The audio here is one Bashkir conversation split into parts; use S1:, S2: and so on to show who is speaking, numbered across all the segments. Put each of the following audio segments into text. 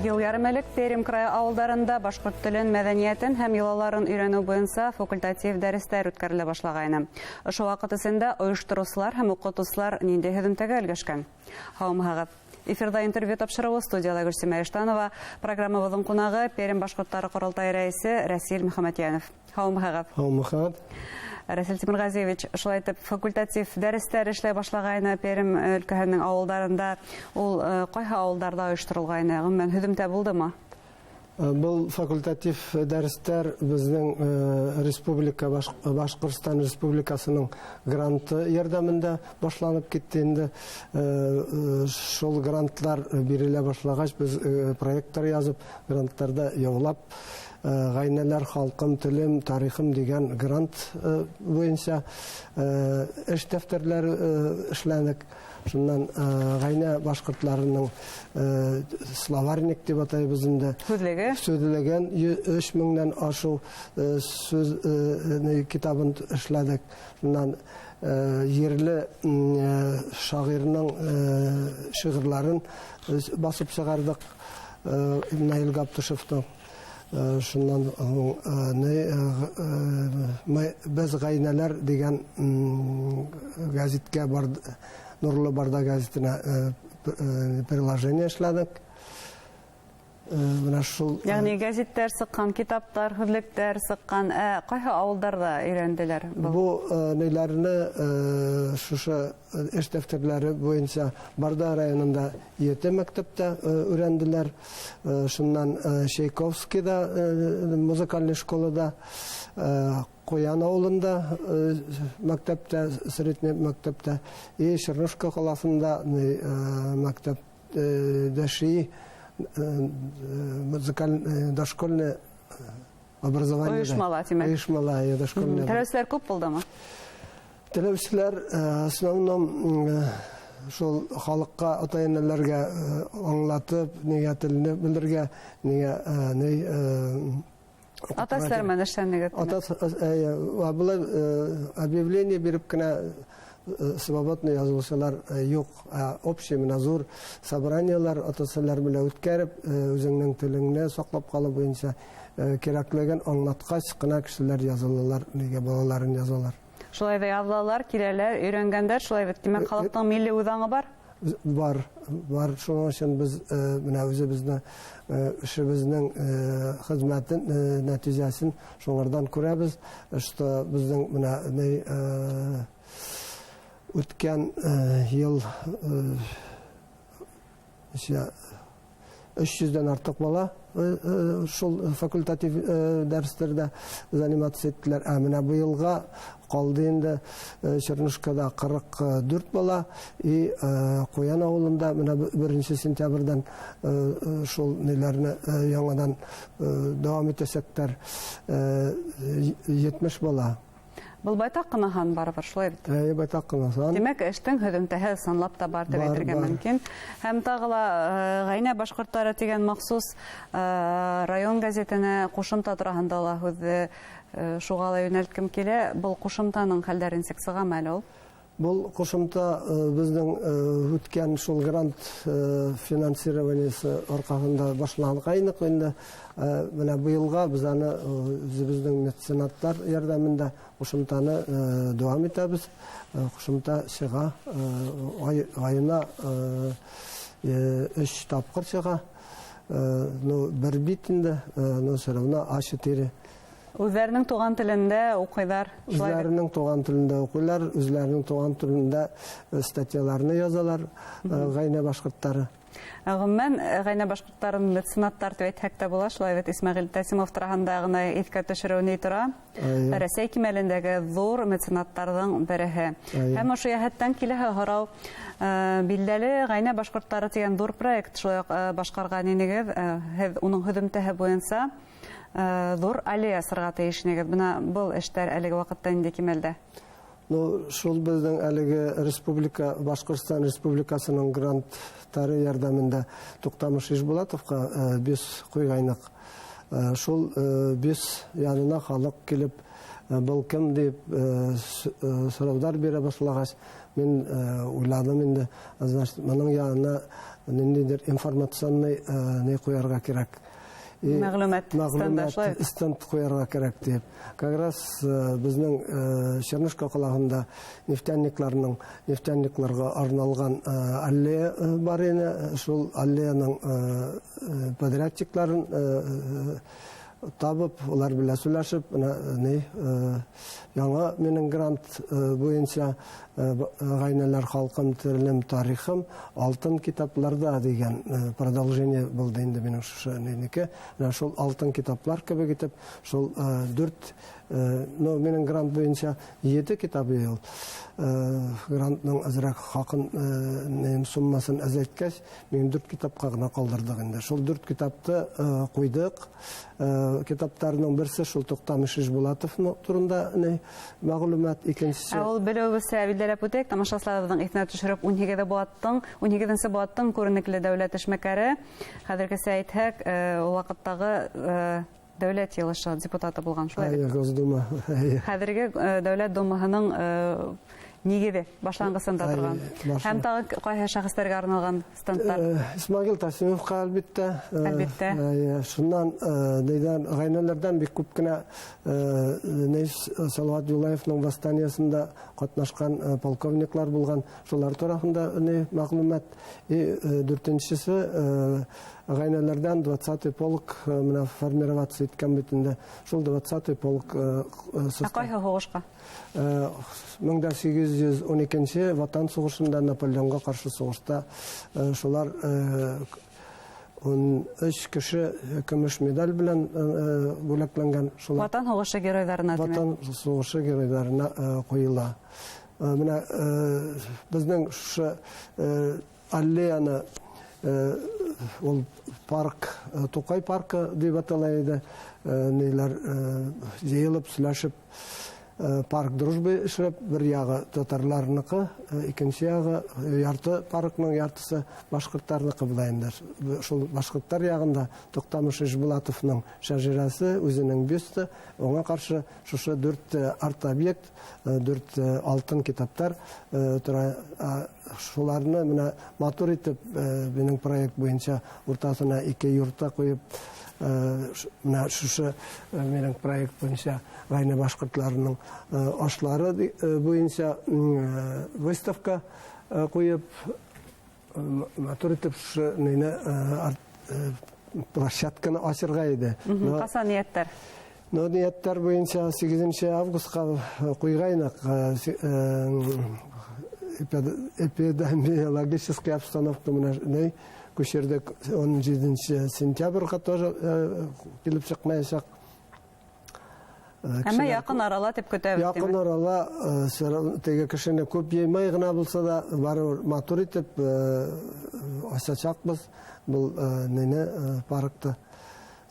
S1: Йыл ярым элек Пермь крайы ауылдарында башҡорт телен, мәҙәниәтен һәм йолаларын өйрәнеү буйынса факультатив дәрестәр үткәрелә башлағайны. Ошо ваҡыт эсендә ойоштороусылар һәм уҡытыусылар ниндәй һөҙөмтәгә өлгәшкән? Һаумыһығыҙ! Эфирҙа интервью тапшырыуы, студияла Гөлсимә Иштанова, программабыҙҙың ҡунағы Пермь башҡорттары ҡоролтайы рәйесе Рәсил Мөхәмәтйәнов. Һаумыһығыҙ!
S2: Һаумыһығыҙ!
S1: Рәсил Тимерғәзиевич, шулай итеп, факультатив дәрестәр эшләй башлағайны Пермь өлкәһенең ауылдарында. Ул ҡайһы ауылдарҙа ойошторолғайны? Ғөмүмән, һөҙөмтә булдымы?
S2: Был факультатив дәрестәр беҙҙең республика, Башҡортостан Республикасының гранты ярҙамында башланып китте инде. Шул грантлар бирелә башлағас, беҙ проекттар яҙып, гранттарҙа яулап, «Ғәйнәләр, халҡым, телем, тарихым» тигән грант буйынса эш дәфтәрләре эшләнек. Шуннан ғәйнә башҡортларының словарник тип атайбыҙ инде.
S1: Һүҙлеге?
S2: Һүҙлеген 3000-нән ашыу сүҙ китабын эшләнек. Шуннан ерле шағирының шиғырларын басып сығарҙыҡ, Наил Гаптышевтың. Шуннан «Беҙ ғәйнәләр» тигән гәзиткә, «Нурлы Барҙа» гәзитенә приложение эшләнек. Менә шул.
S1: Йәғни гәзиттәр сыҡҡан, китаптар, һүҙлектәр сыҡҡан. Ә ҡайһы ауылдарҙа өйрәнделәр?
S2: Бу ниләрне, шушы эш дәфтәрләре буйынса Барҙа районында ете мәктәптә өйрәнделәр. Шуннан Чайковскийҙа музыкальный школада, Ҡуян ауылында мәктәптә, средний мәктәптә, и Чернушка ҡалаһында мәктәп дәши музыкаль дошкольный образование.
S1: Ойошмала, тимәк.
S2: Ойошмала, дошкольный.
S1: Теләүселәр күп булдымы?
S2: Теләүселәр, основном, шул халыҡҡа, атай-әнәләргә аңлатып, нигә телне белергә, нигә ни.
S1: Ата-әсәләр менән эшләнегеҙ?
S2: Ата, былай объявление биреп кенә свободный язылыусылар юҡ. Общий менә ҙур собраниялар ата-әсәләр менән үткәреп, үҙеңдең телеңде саҡлап ҡалыу буйынса кәрәклеген аңлатҡас ҡына кешеләр язылалар, нигә балаларын язалар.
S1: Шулай ҙа яҙылалар, киләләр, өйрәнгәндәр, шулай бит. Тимәк, халыҡтың милли үҙаңы бар?
S2: Бар, бар. Шуның өсөн беҙ менә үҙебеҙҙең эшебеҙҙең хеҙмәтен, нәтижәсен шуңарҙан күрәбеҙ, что беҙҙең менә үткән йыл 300-дән артыҡ бала шул факультатив дәрестәрҙә заниматься иттеләр. Ә менә быйылға ҡалды инде Чернушкада 44 бала и Ҡуян ауылында менә 1 сентябрҙән шул ниләрне яңадан дауам итәсәктәр, 70 бала.
S1: Был байтаҡ ҡына һан барыбер, шулай бит?
S2: Эйе, байтаҡ ҡына һан.
S1: Тимәк, эштең һөҙөмтәһе ысынлап та бар тип әйтергә мөмкин. Һәм тағы ла «Ғәйнә башҡорттары» тигән махсус район гәзитенә ҡушымта тураһында ла һүҙҙе шуға ла йүнәлткем килә. Был ҡушымтаның хәлдәре нисек, сығамы әле ул?
S2: Был ҡушымта беҙҙең үткән шул грант финансированиесы арҡаһында башланғайныҡ инде. Менә быйылға беҙ аны үҙебеҙҙең меценаттар ярҙамында ҡушымтаны дауам итәбеҙ. Ҡушымта сыға, айына өс тапҡыр сыға. Ну, бер бит инде, но все равно А4.
S1: Үҙҙәренең туған телендә уҡыйҙар.
S2: Үҙҙәренең туған телендә уҡыйлар, үҙҙәренең туған телендә статьяларны язалар, ғәйнә башҡорттары.
S1: Ғөмүмән, ғәйнә башҡорттарын меценаттар тип әйтһәк тә була, шулай бит? Исмәғил Тәсимов тураһында ғына иҫкә төшөрөү ни тора. Рәсәй кимәлендәге ҙур меценаттарҙың береһе. Һәм ошо йәһәттән киләһе һорау: билдәле «Ғәйнә башҡорттары» тигән ҙур проект шулай уҡ башҡарған инегеҙ. Һеҙ уның һөҙөмтәһе буйынса ҙур аллея асырға тейеш инегеҙ. Бына был эштәр әлеге ваҡытта ниндәй кимәлдә?
S2: Ну, шул беҙҙең әлеге республика, Башҡортостан Республикасының гранттары ярҙамында Туҡтамыш Ишбулатовҡа бюст ҡуйғайныҡ. Шул бюст янына халыҡ килеп, был кем тип сорауҙар бирә башлағас, Мин уйладым инде, значит, моның янына ниндәйҙер информационный ни ҡуярға кәрәк.
S1: Мәғлүмәт
S2: стенд ҡуярға кәрәк тип. Как раз беҙҙең Чернышка ҡалаһында нефтяникларға арналған аллея бар ине. Шул аллеяның подрядчикларын табып, улар белән сөйләшеп, яңа минең грант буйынса «Ғәйнәләр халҡым, телем, тарихым алтын китапларда» дигән продолжение булды инде минең шушы нинеке. Менә шул алтын китаплар кебек итеп, шул 4, но минең грант буйынса 7 китап ул. Грантның әҙерәк хаҡын, суммасын әҙәйткәс, мин 4 китапҡа ғына ҡалдырҙыҡ инде. Шул 4 китапты ҡуйҙыҡ. Китаптарының берсе шул Туҡтамыш Ишбулатов турында мәғлүмәт, икенсеһе.
S1: Ул белеүебеҙсә билдәләп үтәйек, тамашасыларыбыҙҙың иҫенә төшөрөп, 18-нсе быуаттың күренекле дәүләт эшмәкәре, хәҙергесә әйтһәк, ул ваҡыттағы дәүләт йыйылышы депутаты булған, шулай бит?
S2: Госдума.
S1: Хәҙерге Дәүләт Думаһының нигеҙе башланғысында торған. Һәм тағы ҡайһы шәхестәргә арналған стендтар?
S2: Исмәғил Тасимовҡа, әлбиттә.
S1: Әлбиттә.
S2: Шунан ғәйнәләрҙән бик күп кенә Салауат Юлаевның восстаниесында ҡатнашҡан полковниклар булған, шулар тураһында мәғлүмәт. Дүртенсесе ғәйнәләрҙән 20-й полк менә формироваться иткән бит инде. Шул 20-й полк.
S1: Ә ҡайһы һуғышҡа?
S2: 1812 Ватан һуғышында, Наполеонға ҡаршы һуғышта шулар 13 кеше көмөш медаль белән бүләкләнгән.
S1: Ватан һуғышы геройҙарына, тимәк.
S2: Ватан һуғышы геройҙарына ҡуйыла. Менә беҙҙең шушы аллеяны, ул парк, Туҡай паркы тип атала ине. Ниләр йыйылып, сөйләшеп, парк дружбы эшләп, бер яғы татарларныҡы, икенсе яғы ярты паркның яртысы башҡорттарныҡы була инде. Шул башҡорттар яғында Туҡтамыш Ишбулатовның шәжәрәсе, үҙенең бюсты, уңа ҡаршы шушы 4 арт-объект, 4 алтын китаптар тора. Шуларны менә матур итеп минең проект буйынса уртаһына 2 юрта ҡуйып, менә шушы минең проект буйынса ғәйнә башҡортларының ашлары буйынса выставка ҡуйып, матур итеп шушы нине площадканы асырға ине.
S1: Ҡасан ниәттәр?
S2: Но ниәттәр буйынса 8 августҡа ҡуйғайныҡ. Эпидемиологическая обстановка менә күсерҙек 17 сентябрға тоже килеп сыҡмаясаҡ.
S1: Әммә яҡын арала тип көтәбеҙ.
S2: Яҡын арала теге кешене күп йыймай ғына булса да, барыбер матур итеп асасаҡбыҙ был нине паркты.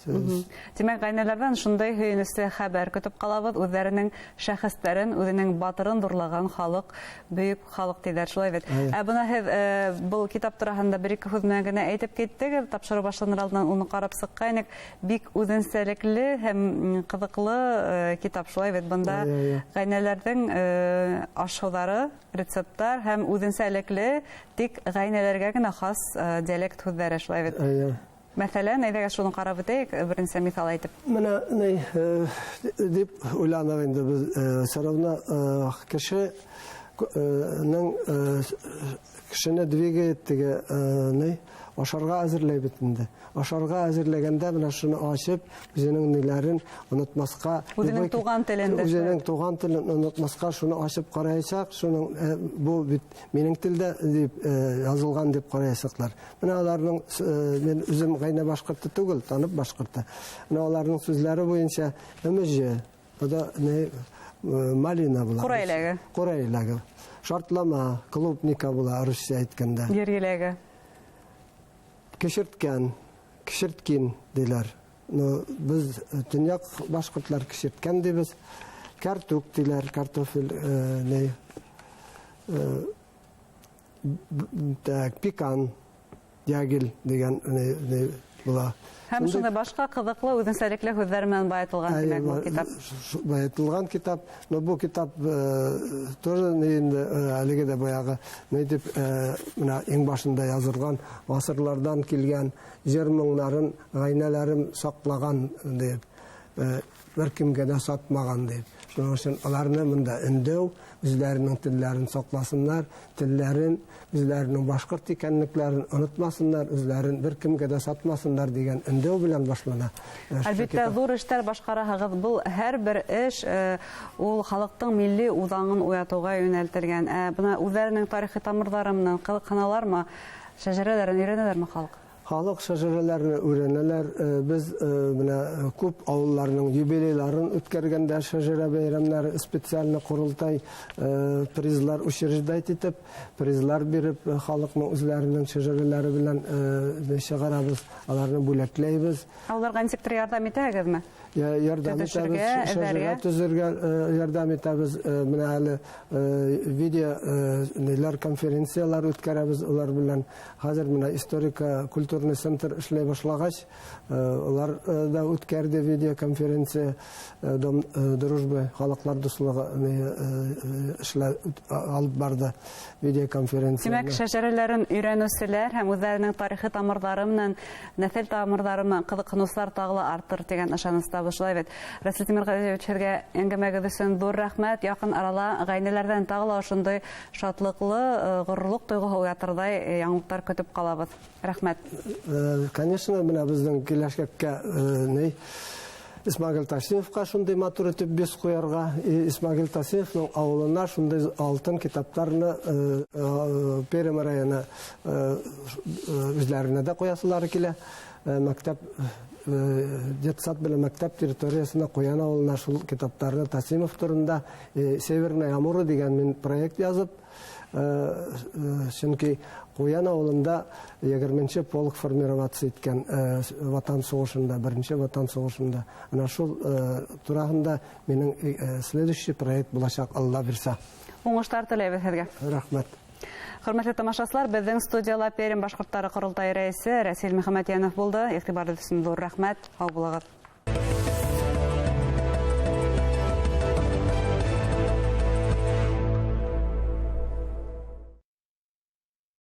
S1: Тимәк, ғәйнәләрҙән шундай һөйөнөслө хәбәр көтөп ҡалабыҙ. Үҙҙәренең шәхестәрен, үҙенең батырын ҙурлаған халыҡ, бөйөк халыҡ тиҙәр, шулай бит. Ә бына һеҙ был китап тураһында бер-ике һүҙ менән генә әйтеп киттегеҙ. Тапшырыу башланыр алдынан уны ҡарап сыҡҡайныҡ. Бик үҙенсәлекле һәм ҡыҙыҡлы китап, шулай бит. Бында ғәйнәләрҙең аш-һыуҙары, рецепттар һәм үҙенсәлекле тик ғәйнәләргә генә хас диалект һүҙҙәре, шулай бит. Мәҫәлән, әйҙәгеҙ шуны ҡарап үтәйек, беренсе миҫал әйтеп.
S2: Менә ни дип уйланыҡ инде беҙ, все равно кешене двигает теге ни ашарға әҙерләй бит инде. Ашарға әҙерләгәндә менә шуны асып, үҙенең ниләрен онотмаҫҡа,
S1: үҙенең туған телен дә,
S2: үҙенең туған телен онотмаҫҡа, шуны асып ҡараясаҡ, шуның бу бит минең телдә дип язылған дип ҡараясаҡлар. Менә аларның, мин үҙем ғәйнә башҡорто түгел, танып башҡорто. Менә аларның сүзләре буйынса өмөжө, буда ни малина була.
S1: Ҡурай иләге.
S2: Ҡурай иләге. Шартлама, клубника була русча әйткәндә.
S1: Ер еләге.
S2: Кешерткән, кешерткин диләр. Но без төньяк башҡортлар кешерткән дибез. Картук диләр, картофель, ни, так, пекан, ягел дигән, ни, була.
S1: Һәм шундай башҡа ҡыҙыҡлы үҙенсәлекле һүҙҙәр менән байытылған, тимәк, был китап.
S2: Байытылған китап, но бу китап тоже инде әлеге дә баяғы ни дип менә иң башында язылган ғасырлардан килгән җыр моңнарын ғаиләләрем саҡлаған дип, бер кемгә дә сатмаған дип. Шуның өсөн аларны монда өндәү, үзләренең телләрен сакласыннар, телләрен, үзләренең башҡорт икәнлекләрен онотмасыннар, үзләрен бер кемгә дә сатмасыннар дигән өндәү белән башлана.
S1: Әлбиттә, ҙур эштәр башҡараһығыҙ. Был һәр бер эш ул халыҡтың милли үҙаңын уятыуға йүнәлтелгән. Бына үҙҙәренең тарихи тамырҙары менән ҡыҙыҡһыналармы, шәжәрәләрен өйрәнәләрме халыҡ?
S2: Халыҡ шәжәрәләрен өйрәнәләр. Беҙ менә күп ауылларның юбилейларын үткәргәндә шәжәрә бәйрәмнәре специально ҡоролтай призлар учреждать итеп, призлар биреп, халыҡның үҙләренең шәжәрәләре белән сығарабыҙ, аларны бүләкләйбеҙ.
S1: Ауылдарға нисектер ярҙам итәһегеҙме?
S2: Ярҙам итәбеҙ, шәжәрә төҙөргә ярҙам итәбеҙ. Менә әле видео ниләр конференциялар үткәрәбеҙ улар белән. Хәҙер менә историка-культурный центр эшләй башлағас, улар да үткәрҙе видеоконференция Дом дружбы, халыҡлар дуҫлығы эшләй алып барҙы видеоконференция.
S1: Тимәк, шәжәрәләрен өйрәнеүселәр һәм үҙҙәренең тарихи тамырҙары менән, нәҫел тамырҙары менән ҡыҙыҡһыныусылар тағы ла артыр тигән ышаныста. Шулай бит. Рәсил Тимерғәлиевич, һеҙгә әңгәмәгеҙ өсөн ҙур рәхмәт. Яҡын арала ғаиләләрҙән тағы ла ошондай шатлыҡлы, ғорурлыҡ тойғоһо уятырҙай яңылыҡтар көтөп ҡалабыҙ. Рәхмәт.
S2: Конечно, бына беҙҙең киләсәккә ни Исмәғил Тасимовҡа шундай матур итеп бюст ҡуярға, Исмәғил Тасимовның ауылына шундай алтын китаптарны Пермь районы үҙләренә дә ҡуясылары килә. Мәктәп, детсад белән мәктәп территориясына Ҡуян ауылына шул китаптарны Тасимов турында Северная Амура дигән мин проект язып, сөнки Ҡуян ауылында 20-нче полк формироваться иткән Ватан һуғышында, беренсе Ватан һуғышында. Ана шул тураһында минең следующий проект буласаҡ, Алла бирсә.
S1: Уңыштар теләйбеҙ һеҙгә.
S2: Рәхмәт.
S1: Хөрмәтле тамашасылар, беҙҙең студияла Пермь башҡорттары ҡоролтайы рәйесе Рәсил Мөхәмәтйәнов булды. Иғтибарығыҙ өсөн ҙур рәхмәт. Һау булығыҙ.